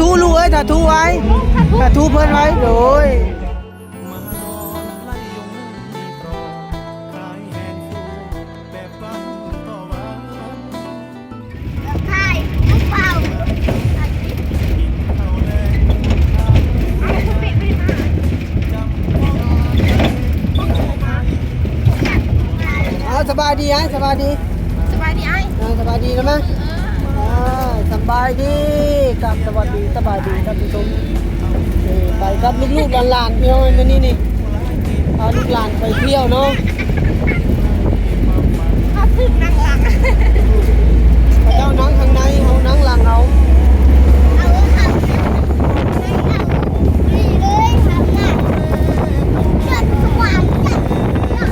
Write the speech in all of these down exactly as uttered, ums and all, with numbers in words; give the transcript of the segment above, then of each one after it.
ทูลูกเอ้ย ทาทูไว้ ทาทูเพิ่นไว้ โดย ถ่ายรูปเปล่า เอา สบายดีไอ้ สบายดี สบายดีไอ้ เออ สบายดีแล้วมั้ย เออ อ่า สบายดีครับ สวัสดี สบายดีครับท่านผู้ชม เออ ไปกับลูกๆหลานๆพี่น้องมื้อนี้นี่ พาลูกหลานไปเที่ยวเนาะ เอาถึงนั่งหลัง พระเจ้านั่งข้างใน เฮานั่งหลังเอา เอาค่ะ นี่เลยค่ะ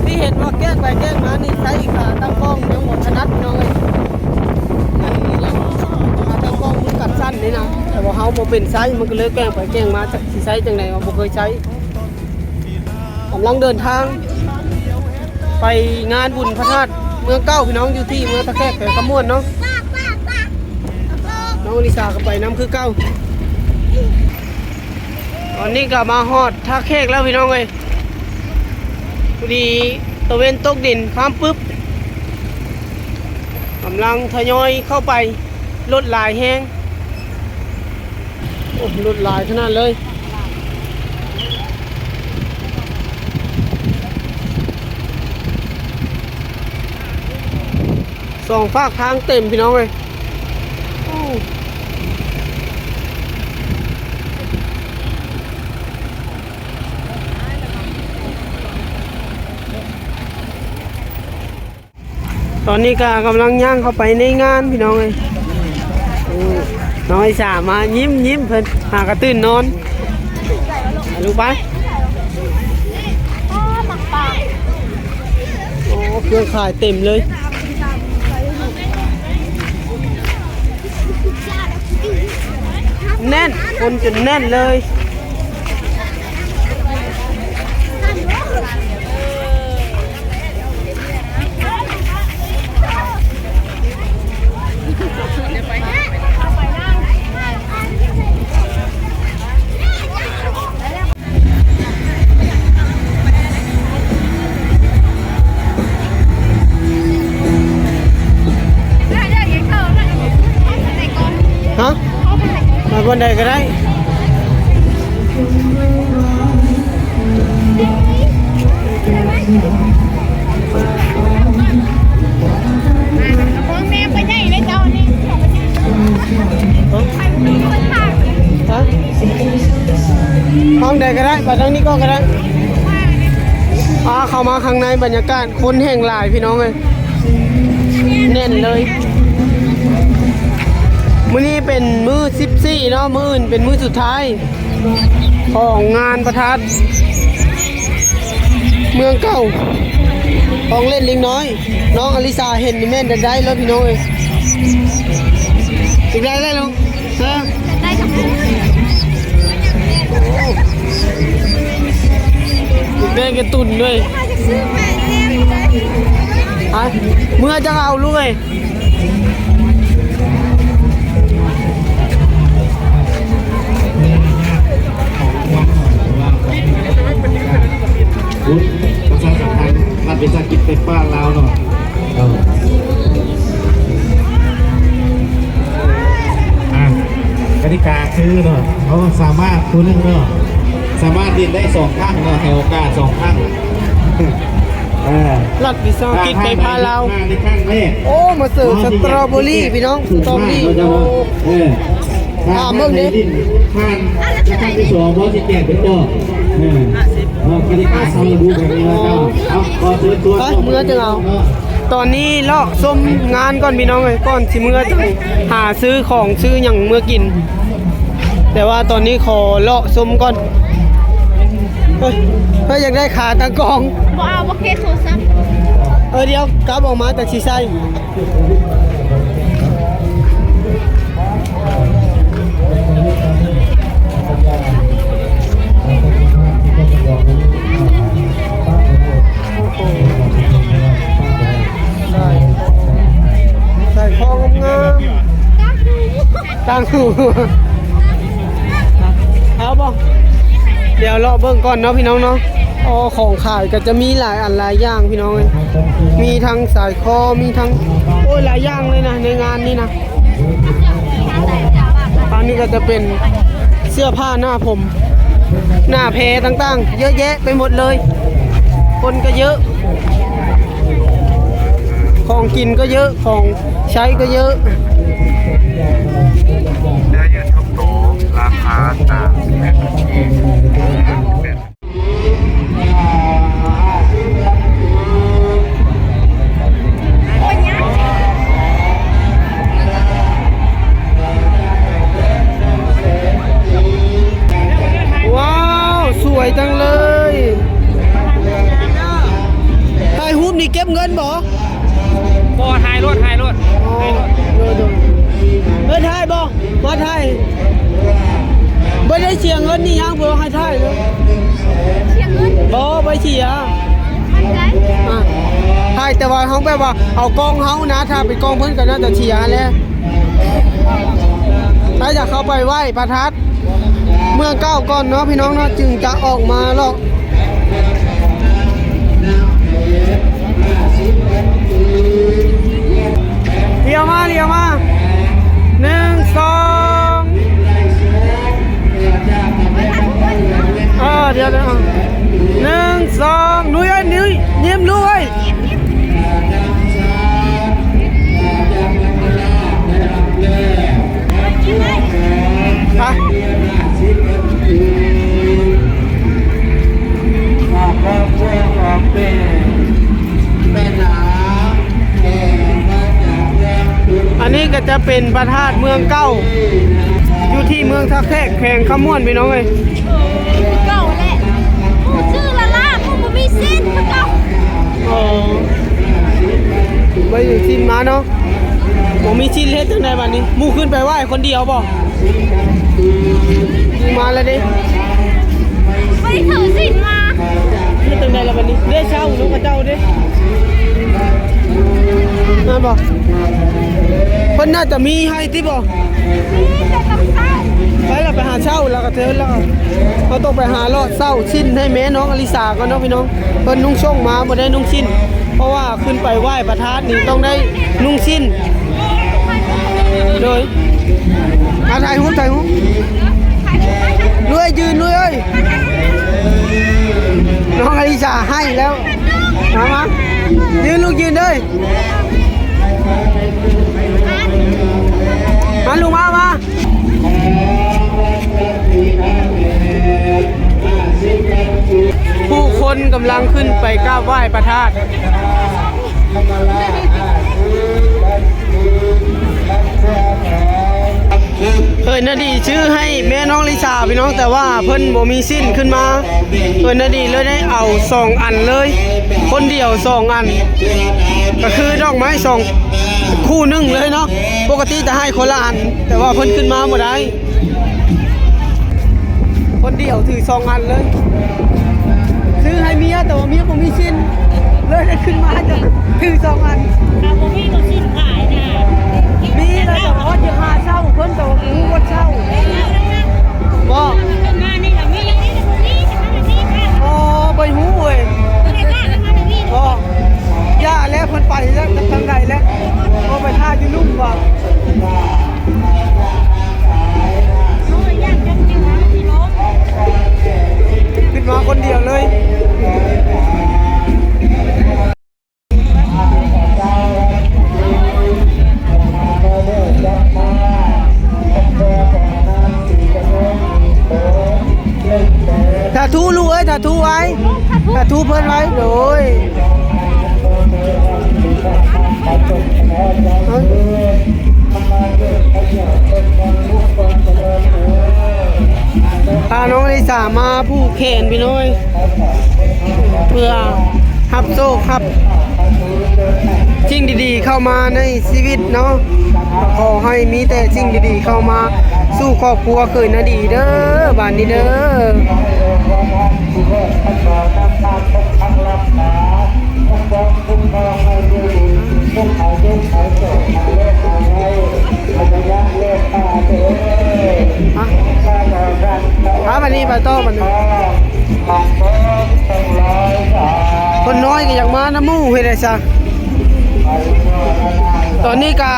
ที่เห็นว่าแกล้งไปแกล้งมานี่ ใช้ขาตั้งกล้องยังบ่ถนัดพี่น้องเอ้ย ขาตั้งกล้องมือกัดสั้นนี่นะ แต่ว่าเฮาบ่เป็นใช้ มันก็เลยแกล้งไปแกล้งมา จักสิใช้จังใด๋ เฮาบ่เคยใช้ กำลังเดินทาง ไปงานบุญพระธาตุเมืองเก่าพี่น้อง อยู่ที่เมืองท่าแขกแขวงคำม่วนเนาะ น้องอลิสาก็ไปนำคือเก่า ตอนนี้ก็มาฮอดท่าแขกแล้วพี่น้องเอ้ย พอดีตะเว็นตกดิน ค่ำปึ๊บ กำลังทยอยเข้าไป รถหลายแฮง โอ้ รถหลายขนาดเลย สองฟากทางเต็มพี่น้องเอ้ย โอ้ ตอนนี้ก็กำลังย่างเข้าไปในงานพี่น้องเอ้ย โอ้ น้องอลิสามายิ้มยิ้ม เพิ่นหากระตื่นนอน ไปลูกไป โอ้ เครื่องขายเต็มเลย แน่น คนจนแน่นเลย ฮะ มาบนใดก็ได้ ของแม่ไปได้เลยเจ้านี่ ฮะ ห้องใดก็ได้ ไปทางนี้ก็ก็ได้ อ่า เข้ามาข้างในบรรยากาศคนแห่งหลายพี่น้องเอ้ย แน่นเลย มื้อนี้เป็นมื้อสิบสี่เนาะ มื้ออื่นเป็นมื้อสุดท้าย ของงานพระธาตุเมืองเก่า ของเล่นเล็กน้อย น้องอลิสาเห็นนี่แม่นได้ได้แล้วพี่น้องเอ้ย อีกได้แล้วลูก ฮะ ได้กับ แม่กระตุนด้วย ฮะ เมื่อจะเอาลูกเอ้ย ประชาสัมพันธ์รัฐวิสาหกิจไฟฟ้าลาวเนาะ เออ อ่ะ กติกาคือเนาะ เขาสามารถผู้หนึ่งเนาะ สามารถเล่นได้สองครั้งเนาะ ให้โอกาสสองครั้ง เออ รัฐวิสาหกิจไฟฟ้าลาว มาในครั้งแรก โอ้ มาเสิร์ฟสตรอเบอรี่พี่น้อง สตรอเบอรี่ โอ้ เออ อ่า เบิ่งดิ ผ่านครั้งที่สอง เพราะสิแจกเป็นดอก เออ เออ กติกาเขาระบุแบบนี้แล้วเจ้า เอา ขอเชิญตัว ไป เมือจังเอา ตอนนี้เลาะชมงานก่อนพี่น้องเอ้ย ก่อนสิเมือจังหาซื้อของซื้อหยังเมือกิน แต่ว่าตอนนี้ขอเลาะชมก่อน เฮ้ย เฮ้ย อยากได้ขาตั้งกล้อง บ่เอา บ่เคโทรศัพท์ เออ เดี๋ยวกลับออกมาจากสิใส่ ใส่ ใส่คองามๆ ต่างหู ต่างหู เดี๋ยวเลาะเบิ่งก่อนเนาะพี่น้องเนาะ อ๋อ ของขายก็จะมีหลายอันหลายอย่างพี่น้องเอ้ย มีทั้งสร้อยคอ มีทั้ง โอ้ย หลายอย่างเลยนะ ในงานนี้นะ อันนี้ก็จะเป็นเสื้อผ้าหน้าผม หน้าแพรต่างๆ เยอะแยะไปหมดเลย คนก็เยอะ ของกินก็เยอะ ของใช้ก็เยอะ เสื้อยืดทุกตัว ราคาสามสิบเอ็ดบาท ว้าว สวยจังเลย ถ่ายรูปนี่เก็บเงินบ่ บ่ ถ่ายรถ ถ่ายรถ อ๋อ ถ่ายรถ โดย โดย เออ ถ่ายบ่ บ่ถ่าย บ่ได้เสียเงินนี่ยัง บ่ให้ถ่ายเลย เสียเงิน บ่ บ่เสีย อันใด อ่ะ ถ่ายแต่ว่าเฮาแบบว่าเอากล้องเฮานะ ถ้าเป็นกล้องเพิ่นก็น่าจะเสียแหละ ถ้าอยากเข้าไปไหว้พระธาตุเมืองเก่าก่อนเนาะพี่น้องเนาะ จึงจะออกมาเลาะ เลี้ยวมา เลี้ยวมา หนึ่ง สอง เออ เดี๋ยว เดี๋ยว หนึ่ง สอง นุ้ยเอ้ย นุ้ย ยิ้ม นุ้ย ไป อันนี้ก็จะเป็นพระธาตุเมืองเก่า อยู่ที่เมืองท่าแขก แขวงคำม่วน พี่น้องเอ้ย เก่าแหละ ผู้ชื่อละล่า ผู้บ่มีสิ้นคือเก่า อ๋อ บ่มีสิ้นมาเนาะ บ่มีสิ้นเฮ็ดจั่งใดบัดนี้ หมู่ขึ้นไปไหว้คนเดียวบ่ มาแล้วเด้ บ่ได้ถือศีลมา เฮ็ดจั่งใดล่ะบัดนี้ ได้เช่าเนาะ เขาเจ้าเด้ นั่นบ่ เพิ่นน่าจะมีให้ติบ่ มีแต่ต้องเช่า ไปล่ะ ไปหาเช่าแล้วก็เทินแล้วก็ เฮาต้องไปหาเลาะเช่าสิ้นให้แม่น้องอลิสาก่อนเนาะพี่น้อง เพิ่นนุ่งส่งมาบ่ได้นุ่งสิ้น เพราะว่าขึ้นไปไหว้พระธาตุนี่ต้องได้นุ่งสิ้น โดย มาถ่ายรูป ถ่ายรูป ลุยยืนลุยเอ้ย น้องอลิสาให้แล้ว มามายืนลูกยืนเด้ย มาลูกมามา ผู้คนกำลังขึ้นไปกราบไหว้พระธาตุ เอ้ยนาดีซื้อให้แม่น้องลิสาพี่น้อง แต่ว่าเพิ่นบ่มีสิ้นขึ้นมา เอ้ยนาดีเลยได้เอาสองอันเลย คนเดียวสองอัน ก็คือดอกไม้สอง คู่หนึ่งเลยเนาะ ปกติจะให้คนละอัน แต่ว่าเพิ่นขึ้นมาบ่ได้ คนเดียวถือสองอันเลย ซื้อให้เมีย แต่ว่าเมียบ่มีสิ้น เลยได้ขึ้นมาจะถือสองอัน ถ้าบ่มีก็สิ้นขายนะ มีแล้วแต่ว่าจะหาเช่าเพิ่น แต่ว่าบ่ฮู้ว่าเช่า บ่ ขึ้นมานี่ล่ะมี อ๋อ บ่ฮู้เว้ย บ่ ย่าแล้วเพิ่นไปแล้วทางใดแล้ว บ่ไปท่าอยู่ลุ่มบ่ ขึ้นมาคนเดียวเลย สาธุลูกเอ้ย สาธุไว้ สาธุเพิ่นไว้ โดย พาน้องลิสามาผูกแขนพี่น้อย เพื่อรับโชครับสิ่งดีๆเข้ามาในชีวิตเนาะ ขอให้มีแต่สิ่งดีๆเข้ามาสู่ครอบครัวเขยนาดีเด้อ บ้านนี้เด้อ อ่ะ อ่ะ วันนี้ ไปต่อบัดนี้ คนน้อยก็อยากมานำหมู่เฮ็ดได้ซะ ตอนนี้ก็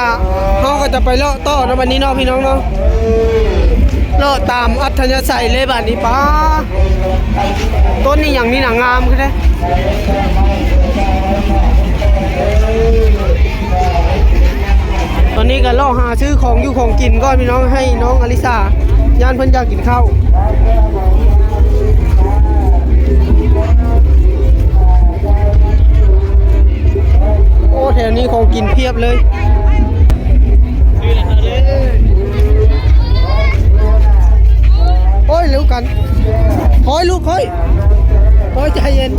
เฮาก็จะไปเลาะต่อเนาะบัดนี้เนาะพี่น้องเนาะ เลาะตามอัธยาศัยเลยบัดนี้ ป๊า ต้นนี้หยังนี่น่ะงามคือเด้ ตอนนี้ก็เลาะหาซื้อของอยู่ของกินก่อนพี่น้อง ให้น้องอลิสา ย่านเพิ่นอยากกินข้าว โอ้ แถวนี้ของกินเพียบเลย โอ้ย เร็วกัน โอ้ย ลูก โอ้ย โอ้ย ใจเย็น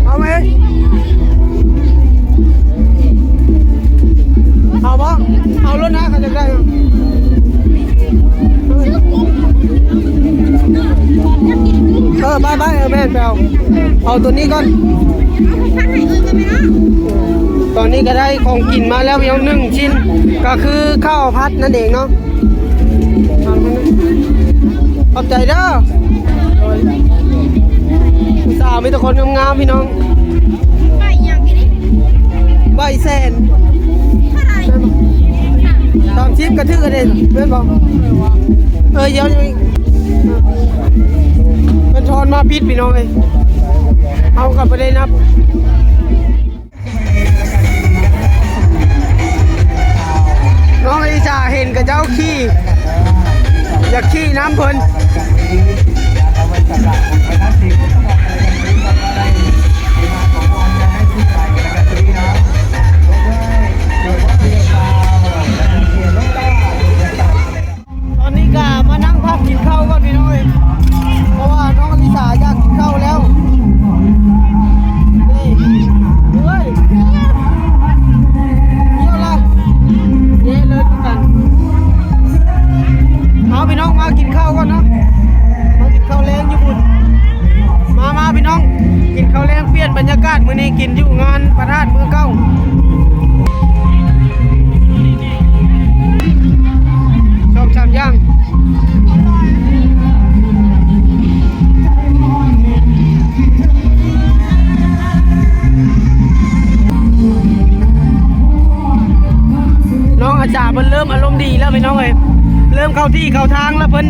เอาไหม เอาบ่ เอารถนะ เขาจะได้ เออ ไปไป เออ แม่นไปเอา เอาตัวนี้ก่อน ตอนนี้ก็ได้ของกินมาแล้วเพียงหนึ่งชิ้น ก็คือข้าวผัดนั่นเองเนาะ ขอบใจเด้อ สาวมีแต่คนงามๆพี่น้อง ใบอย่างนี้ ใบแสน เท่าไหร่ สามสิบกระถือกันเองแม่นบ่ เออ เดี๋ยวยังอีก มันทอนมาผิดพี่น้องเอ้ย เอากลับไปได้นับ น้องอลิสาเห็นกับเจ้าขี่ อยากขี่น้ำเพิ่น ตอนนี้ก็มานั่งพักกินข้าวก่อนพี่น้องเอ้ย เพราะว่าน้องอลิสาอยากกินข้าวแล้ว นี่ เฮ้ย เดี๋ยวละ เย้เลยคือกัน เอาพี่น้องมากินข้าวก่อนเนาะ มากินข้าวแลงอยู่บุญ มามาพี่น้อง กินข้าวแลงเปลี่ยนบรรยากาศ มื้อนี้กินอยู่งานพระธาตุเมืองเก่า สองสามอย่าง น้องอาจารย์เพิ่นเริ่มอารมณ์ดีแล้วพี่น้องเอ้ย เริ่มเข้าที่เข้าทางแล้วเพิ่น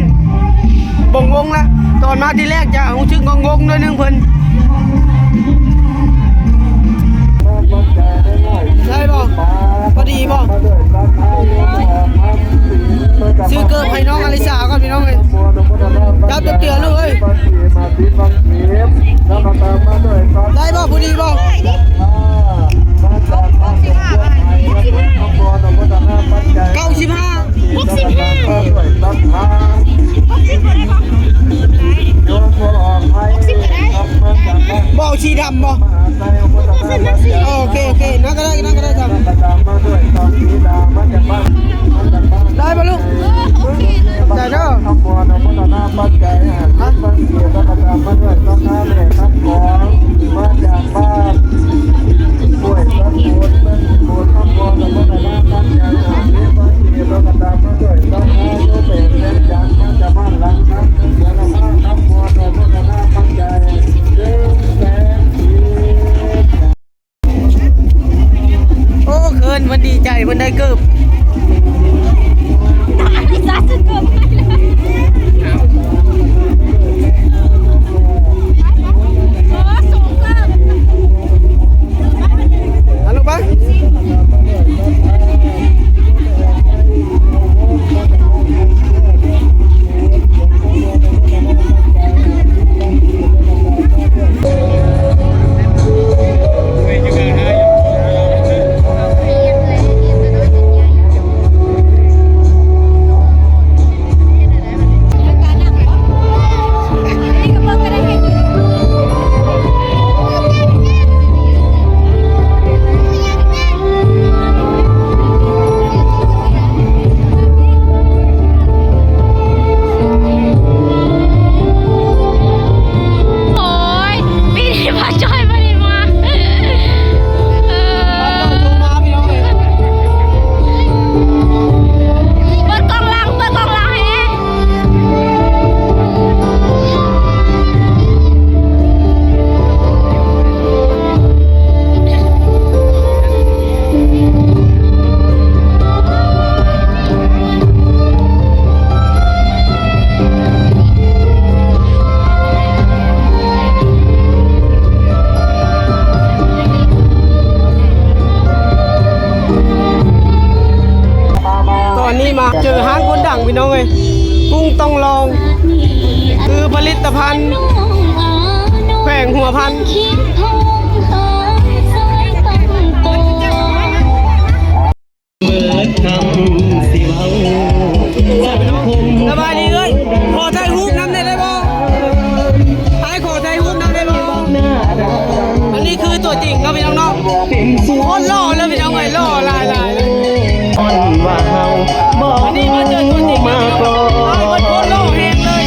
บ่งงแล้ว ตอนมาทีแรกจะรู้สึกงงๆหน่อยนึงเพิ่น ได้บ่ พอดีบ่ ซื้อเกิบให้น้องอลิสาก่อนพี่น้องเอ้ย จับเจือๆลูกเอ้ย ได้บ่ พอดีบ่ เก้าสิบห้า หกสิบห้า หกสิบก็ได้บ่ หกสิบก็ได้ บ่เอาสีดำบ่ โอเค โอเค นั่นก็ได้ นั่นก็ได้ครับ ได้ปะลูก เออ โอเคเลย ได้เด้อ ฮะ โอ้ เคินมันดีใจมันได้เกิบ ตายซะจนเกิบไปเลย เออ สูงเกิน เอาลงไป Thank you. พี่น้องเอ้ย กุ้งต้องลอง คือผลิตภัณฑ์แขวงหัวพัน สบายดีเอ้ย ขอถ่ายรูปนำได้บ่ ไอ้ขอถ่ายรูปนำได้บ่ อันนี้คือตัวจริงครับพี่น้องเนาะ โคตรหล่อเลยพี่น้องเอ้ย หล่อหลายๆเลย อันนี้มาเจอตัวจริงครับพี่น้อง ไอ้คนโคตรหล่อแฮงเลย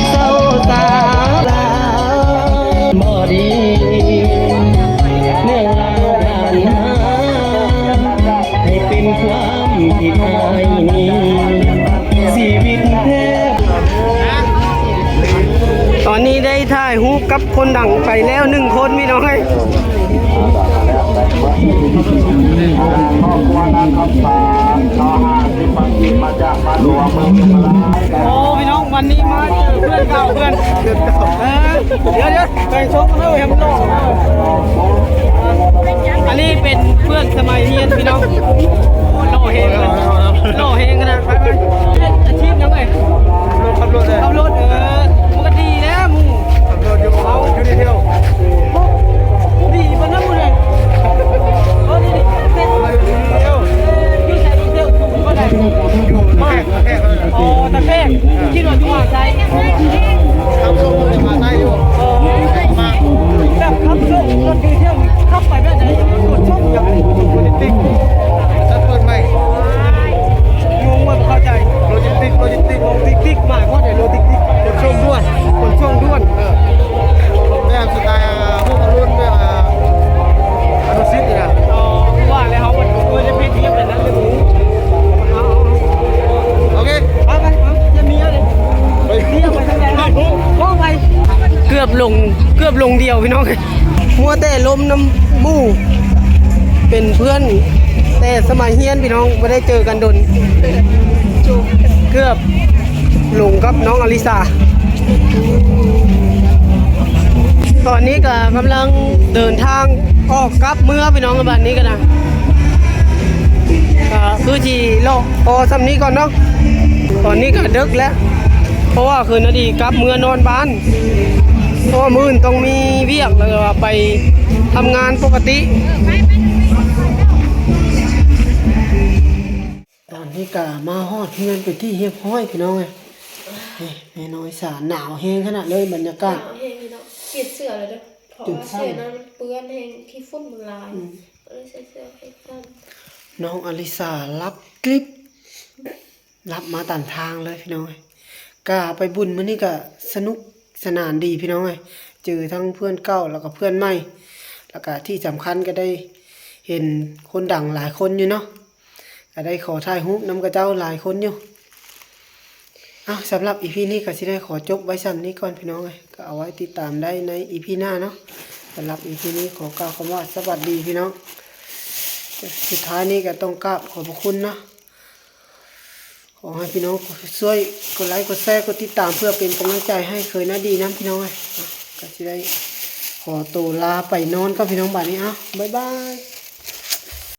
ให้เป็นความผิดอายนี้ ชีวิตแท้ ตอนนี้ได้ถ่ายรูปกับคนดังไปแล้วหนึ่งคนพี่น้องเอ้ย ครอบครัวนักคำสารนห้าสิบปันกินมาจากบ้านหลวงเมืองเชียงราย โอ้พี่น้องวันนี้มาเจอเพื่อนเก่าเพื่อน เออเดี๋ยวเดี๋ยวไปชมกันเลยครับหล่อมาก อันนี้เป็นเพื่อนสมัยเรียนพี่น้อง หล่อแฮงเลย หล่อแฮงขนาดไปไปเฮ็ดอาชีพหยังไง ขับรถขับรถเลย ขับรถเออมันก็ดีแล้วหมู่ ขับรถอยู่เอาอยู่ดีเดียว ดีปานนั้นหมู่เลย โอ้ดีดี อยู่ดีเดียว อยู่ใส่ดีเดียวถูกบ่ได้ อยู่แค่แค่นั้นแหละ โอ้ตะแคง คิดว่าอยู่อาศัย ขับส่งมาใต้อยู่ โอ้ มา แบบขับส่งรถดีเดียวนี่ขับไปแบบไหน ตรวจส่งอย่าง โลจิสติกส์ ฉันเปิดใหม่ งงว่าบ่เข้าใจ โลจิสติกส์ โลจิสติกส์ โลจิสติกส์ หมายความว่าไง โลจิสติกส์ ขนส่งด่วน ขนส่งด่วน เออ แบบสไตล์ อ่า พวกวัยรุ่นแบบ อ่า อนุสิทธิ์นี่นะ อ๋อ ว่าแล้วเขามันควรจะเพศเทียบกันนะเรื่องนี้ เอา เอา เอา โอเค ไป ไป ไป จะมีอะไร ไป เรียกไปทางไหนครับ โอ้ ไป เกือบลง เกือบลงเดียวพี่น้อง มัวแต่ลมน้ำหมู่ เป็นเพื่อนแต่สมัยเรียนพี่น้อง บ่ได้เจอกันโดน เกือบลงกับน้องอลิสา ตอนนี้ก็กำลังเดินทางออกกลับเมือพี่น้อง บัดนี้ก็นะ ก็คือสิเลาะพอส่ำนี้ก่อนเนาะ ตอนนี้ก็ดึกแล้ว เพราะว่าคืนนาดีกลับเมือนอนบ้าน เพราะว่ามื้ออื่นต้องมีเวียก แล้วก็ไปทำงานปกติ ตอนนี้ก็มาฮอดเฮือนเป็นที่เรียบร้อยพี่น้องเอ้ย นี่แม่น้อยสาหนาวแฮงขนาดเลยบรรยากาศ หนาวแฮงพี่น้อง เปลี่ยนเสื้อแล้วเด้อ เพราะว่าเสื้อนั้นมันเปื้อนแฮง ขี้ฝุ่นมันหลาย อืม ก็เลยใส่เสื้อแขนสั้น น้องอลิสาหลับกริบ หลับมาตามทางเลยพี่น้องเอ้ย ก็ไปบุญมื้อนี้ก็สนุกสนานดีพี่น้องเอ้ย เจอทั้งเพื่อนเก่าแล้วก็เพื่อนใหม่ แล้วก็ที่สำคัญก็ได้เห็นคนดังหลายคนอยู่เนาะ ก็ได้ขอถ่ายรูปนำกับเจ้าหลายคนอยู่ อ้าว สำหรับอีพีนี้ก็สิได้ขอจบไว้ส่ำนี้ก่อนพี่น้องเอ้ย ก็เอาไว้ติดตามได้ในอีพีหน้าเนาะ สำหรับอีพีนี้ขอกล่าวคำว่าสวัสดีพี่น้อง สุดท้ายนี้ก็ต้องกราบขอบพระคุณเนาะ ขอให้พี่น้องช่วยกดไลค์กดแชร์กดติดตามเพื่อเป็นกำลังใจให้เคยหน้าดีนะพี่น้องเอ้ย อ่ะ ก็สิได้ขอตัวลาไปนอนกับพี่น้องบัดนี้ เอ้า บ๊ายบาย